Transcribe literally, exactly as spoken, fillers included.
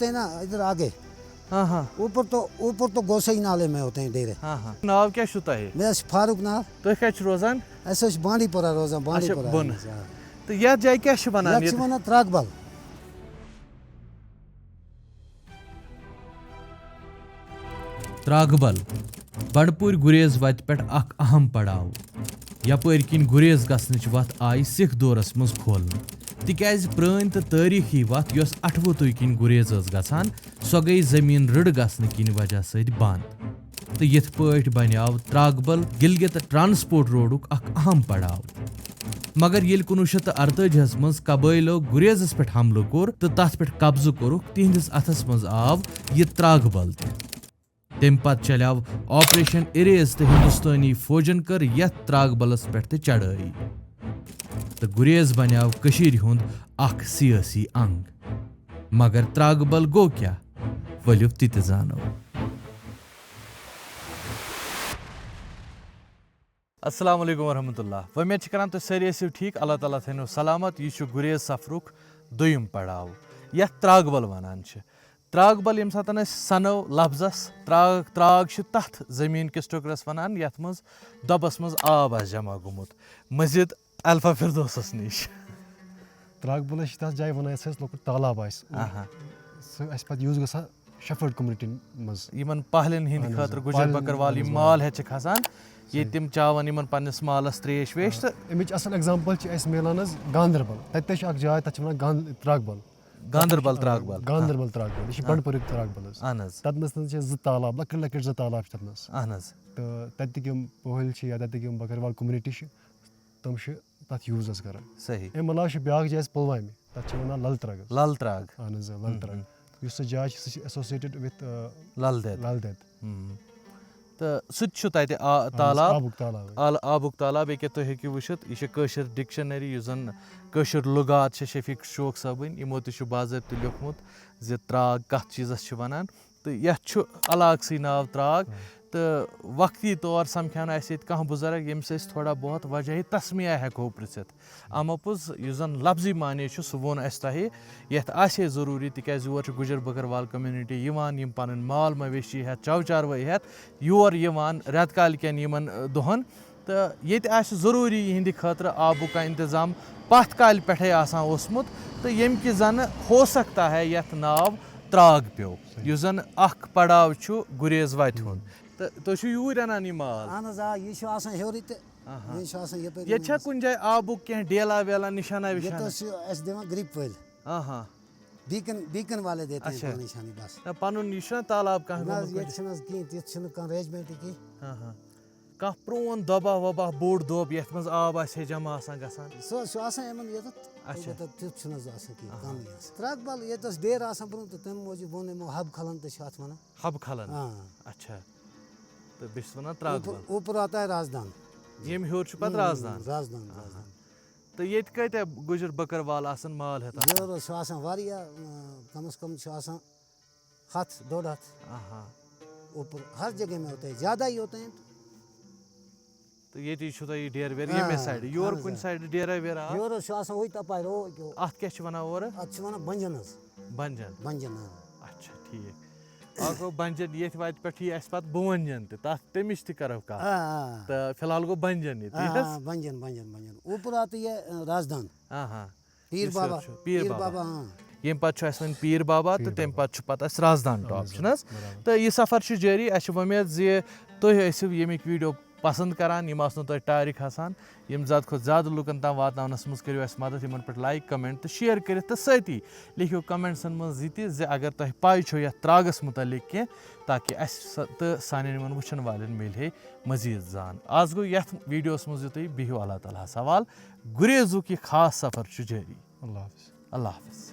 सकते हैं ना, इधर आगे। ہاں ہاں ऊपर तो ऊपर तो गोसाई नाले में होते हैं डेरे। ہاں ہاں ناو کیٛاہ چھُ تۄہہِ؟ मैं फारूक नाम। تُہۍ کَتہِ چھِو روزان؟ ऐसे बांडीपुरा रोजा اچھا बांडीपुरा بۄنہٕ۔ हाँ۔ تہٕ یَتھ جایہِ کیٛاہ چھِ وَنان یَتھ چھِ ییٚتہِ؟ وَنان ترٛاکبل۔ ترٛاگبل، بنڈپوٗرۍ گُریز وتہِ پٮ۪ٹھ اکھ اہم پڑاو۔ یپٲرۍ کِنۍ گُریز گژھنٕچ وتھ آیہِ سِکھ دورس منٛز کھولنہٕ، تِکیازِ پرٛٲنۍ تہٕ تٲریٖخی وتھ، یۄس اٹھوُتُے کِنۍ گُریز ٲس گژھان، سۄ گٔیہِ زٔمیٖن رٕڑٕ گژھنہٕ کِنۍ وجہ سۭتۍ بنٛد۔ تہٕ یِتھ پٲٹھۍ بنیٛاو ترٛاگبل گلگت ٹرانسپورٹ روڈُک اکھ اہم پڑاو۔ مگر ییٚلہِ کُنوُہ شیٚتھ تہٕ ارتٲجی ہس منٛز قبٲیلو گُریزس پٮ۪ٹھ حملہٕ کوٚر تہٕ تتھ پٮ۪ٹھ قبضہٕ کوٚرُکھ، تِہنٛدِس اتھس منٛز آو یہِ ترٛاگبل تہِ۔ تمہِ پتہٕ چلیو آپریشن اریز تہٕ ہندوستٲنی فوجن کٔر یتھ ترٛاگبلس پٮ۪ٹھ تہِ چڑھٲیی۔ تہٕ گُریز بنیٛاو کٔشیٖرِ ہُنٛد اکھ سیٲسی انگ۔ مگر ترٛاگبل گوٚو کیٛاہ؟ ؤلِو تہِ تہِ زانو۔ السلام علیکم ورحمۃ اللہ۔ وۄمید چھِ کران تُہۍ سٲری ٲسِو ٹھیٖک، اللہ تعالیٰ تھٲینو سلامت۔ یہِ چھُ گُریز سفرُک دوٚیِم پڑاو، یَتھ ترٛاگبل وَنان چھِ۔ ترٛاگبل ییٚمہِ ساتَن أسۍ سَنو لفظس، ترٛاگ، ترٛاگ چھِ تَتھ زٔمیٖن کِس ٹُکرَس وَنان، یَتھ منٛز دۄبَس منٛز آب آسہِ جمع گوٚمُت، مسجد الفا فردوسَس نِش۔ ترٛاگبلَس چھِ تَتھ جایہِ وَنان، یَتھ اَسہِ لۄکُٹ تالاب آسہِ۔ آہا۔ سُہ اَسہِ پَتہٕ یوٗز گژھان شیفٲرڈ کوٚمنِٹی منٛز۔ یِمن پہلٮ۪ن ہٕنٛدِ اہن حظ، خٲطرٕ آ۔ گُجر پہلٮ۪ن، بکروال اہن یِم حظ، آ۔ مال ہٮ۪تھ چھِ کھسان، ییٚتہِ تِم چاوان یِمن پننِس مالس تریش ویش تہٕ اَمِچ اَصٕل ایگزامپل چھِ اَسہِ میلان حظ گاندربل۔ تَتہِ تہِ چھِ اَکھ جاے، تَتھ چھِ وَنان گاند-، ترٛاگبل۔ گاندربل ترٛاگبل۔ گاندربل ترٛاگبل، یہِ چھِ آ۔ بنڈپوٗرِک ترٛاگبل حظ۔ اہن حظ۔ تَتھ منٛز تہِ چھِ زٕ تالاب، لۄکٕٹۍ لۄکٕٹۍ زٕ تالاب چھِ تَتھ منٛز۔ اہن حظ۔ تہٕ تَتِکۍ یِم پہلۍ چھِ یا تَتِکۍ یِم بکروال کوٚمنِٹی چھِ، تِم چھِ تَتھ یوٗز حظ کران۔ صحیح۔ اَمہِ علاوٕ چھِ بیٛاکھ جاے اَسہِ پُلوامہِ، تَتھ چھِ وَنان لل ترٛاگ حظ۔ لل ترٛاگ۔ اہن حظ، آ، لل ترٛاگ۔ یُس سُہ جاے چھِ، سُہ چھِ associated with، آ، لل دٮ۪د۔ لل دٮ۪د۔ ہم۔ تہٕ سُہ تہِ چھُ تَتہِ آ- اہن حظ، تالاب۔ آبُک تالاب حظ۔ آل- آبُک تالاب، ییٚکیٛاہ تُہۍ ہیٚکِو وٕچھِتھ، یہِ چھِ کٲشِر ڈکشنری، یُس زَن کٲشِر لُغات چھِ شفیق شوق صٲبٕنۍ، یِمو تہِ چھُ باضٲبطہٕ لیوٚکھمُت زِ ترٛاگ کَتھ چیٖزَس چھِ وَنان۔ تہٕ یَتھ چھُ علاقسٕے ناو ترٛاگ۔ تہٕ وقتی طور سَمکھیو نہٕ اَسہِ ییٚتہِ کانٛہہ بُزرگ، ییٚمِس أسۍ تھوڑا بہت وجہِ تسمیہ ہٮ۪کو پِرٛژھِتھ۔ اَماپوٚز یُس زَن لفظی معنی چھُ، سُہ ووٚن اَسہِ تۄہہِ۔ یَتھ آسہِ ہے ضروٗری، تِکیٛازِ یور چھِ گُجر بکروال community یِوان، یِم پَنٕنۍ مال مویشی ہٮ۪تھ، چَو چاروٲے ہٮ۪تھ یور یِوان رٮ۪تہٕ کالہِ کٮ۪ن یِمَن، ٲ، دۄہَن۔ تہٕ ییٚتہِ آسہِ ضروٗری یِہِنٛدِ خٲطرٕ آبُک کانٛہہ اِنتظام پَتھ کالہِ پٮ۪ٹھَے آسان اوسمُت، تہٕ ییٚمہِ کہِ زَنہٕ ہو سکتا ہے یَتھ ناو ترٛاگ پیوٚو، یُس زَن اَکھ پڑاو چھُ گُریز وَتہِ ہُنٛد۔ تہٕ تُہۍ چھِو یوٗرۍ اَنان یہِ مال؟ اہن حظ، آ، یہِ چھُ آسان ہیوٚرُے تہٕ آہا۔ یہِ چھُ آسان یَپٲرۍ ییٚتہِ چھا یِوان۔ کُنہِ جایہِ آبُک کینٛہہ ڈیلا ویلا، نِشانہ ییٚتہِ وِشانہ؟ حظ چھِ اَسہِ دِوان گرٛیٖپ وٲلۍ۔ آہا۔ بیٖکن بیٖکن والے دیتے ہیں اچھا۔ پانی شانی بس۔ نہ، پَنُن یہِ چھُنہ تالاب کانٛہہ نہ حظ، گوٚمُت ییٚتہِ چھُنہٕ حظ کِہیٖنۍ، ییٚتہِ چھُنہٕ کانٛہہ arrangement کینٛہہ۔ کُنہِ؟ آہا۔ کانٛہہ پرٛون دۄبہ وۄبہ، بوٚڑ دۄب یَتھ منٛز آب آسہِ ہے جمع آسان گژھان؟ سُہ حظ چھُ آسان یِمن ییٚتٮ۪تھ، اچھا۔ البتہ تیُتھ چھُنہٕ حظ آسان کینٛہہ، آہا۔ کَمٕے آسان۔ ترٛاگ بل ییٚتہِ اوس ڈیرٕ آسان برٛونٛہہ تہٕ تَمہِ موٗجوٗب ووٚن یِمو حب کھلن تہِ چھِ اَتھ وَنان۔ حب کھلن۔ آ۔ اچھا۔ تہٕ بیٚیہِ چھِ وَنان ترٛاگ اوپر بل۔ اوپر آتا ہے رازدان۔ ییٚمہِ ہیوٚر چھُ پَتہٕ رازدان۔ رازدان، رازدان۔ تہٕ ییٚتہِ کۭتیٛاہ گُجر بکروال آسان، مال ہٮ۪تھ آسان؟ یورٕ حظ چھُ آسان واریاہ، اۭں، کم از کم چھُ آسان ہَتھ، ڈۄڈ ہَتھ۔ آہا۔ اوپر ہر جگہ میں ہوتے ہیں، زیادہ ہی ہوتے ہیں۔ تہٕ ییٚتی چھُ تۄہہِ یہِ ڈیرٕ ویرٕ آ، ییٚمے سایڈٕ؟ یورٕ اہن حظ، کُنہِ آ۔ سایڈٕ ڈیرا ویرا آو؟ یورٕ حظ چھُ آسان ہوٚتہِ اَپارِ، ہو، ہو۔ اَتھ کیٛاہ چھِ وَنان اورٕ؟ اَتھ چھِ وَنان بَنجَن حظ۔ بنجن۔ بَنجَن، آ۔ اچھا، ٹھیٖک۔ اَکھ گوٚو بنجن، ییٚتھۍ وَتہِ پٮ۪ٹھ یی اَسہِ پَتہٕ بونجن تہِ، تَتھ، تَمِچ تہِ کَرو کَتھ۔ آ، آ۔ تہٕ فی الحال گوٚو بنجن ییٚتہِ، آ، یہِ حظ؟ آ، بَنجَن، بَنجَن، بَنجَن۔ اوپر آتا ہے، اۭں، رازدان۔ آ ہا۔ پیٖر یُس بابا۔ حظ چھُ؟ پیٖر بابا۔ اۭں۔ ییٚمہِ پَتہٕ چھُ اَسہِ وۄنۍ پیٖر بابا تہٕ پیٖر تَمہِ بابا۔ پَتہٕ چھُ پَتہٕ اَسہِ رازدان اہن ٹاپ، حظ، چھُنہٕ حظ؟ برابر۔ تہٕ یہِ سفر چھُ جٲری، اَسہِ چھِ وۄمید زِ تُہۍ ٲسِو ییٚمِکۍ video پَسنٛد کَران، یِم آسنو تۄہہِ ٹارِک آسان، یِم زیادٕ کھۄتہٕ زیادٕ لُکَن تام واتناونَس منٛز کٔرِو اَسہِ مدد، یِمَن پٮ۪ٹھ like، comment تہٕ share کٔرِتھ، تہٕ سۭتی لیکھِو commentسَن منٛز یہِ تہِ زِ اگر تۄہہِ پَے چھو یَتھ ترٛاگَس مُتعلِق کینٛہہ، تاکہِ اَسہِ سا-، تہٕ سانٮ۪ن یِمَن وٕچھَن والٮ۪ن میلہِ ہے مزیٖد زان۔ آز گوٚو یَتھ videoہَس منٛز یُتُے، بِہِو اللہ تعالیٰ ہَس حوال۔ گُریزُک یہِ خاص سفر چھُ جٲری۔ اللہ حافظ۔ اللہ حافظ۔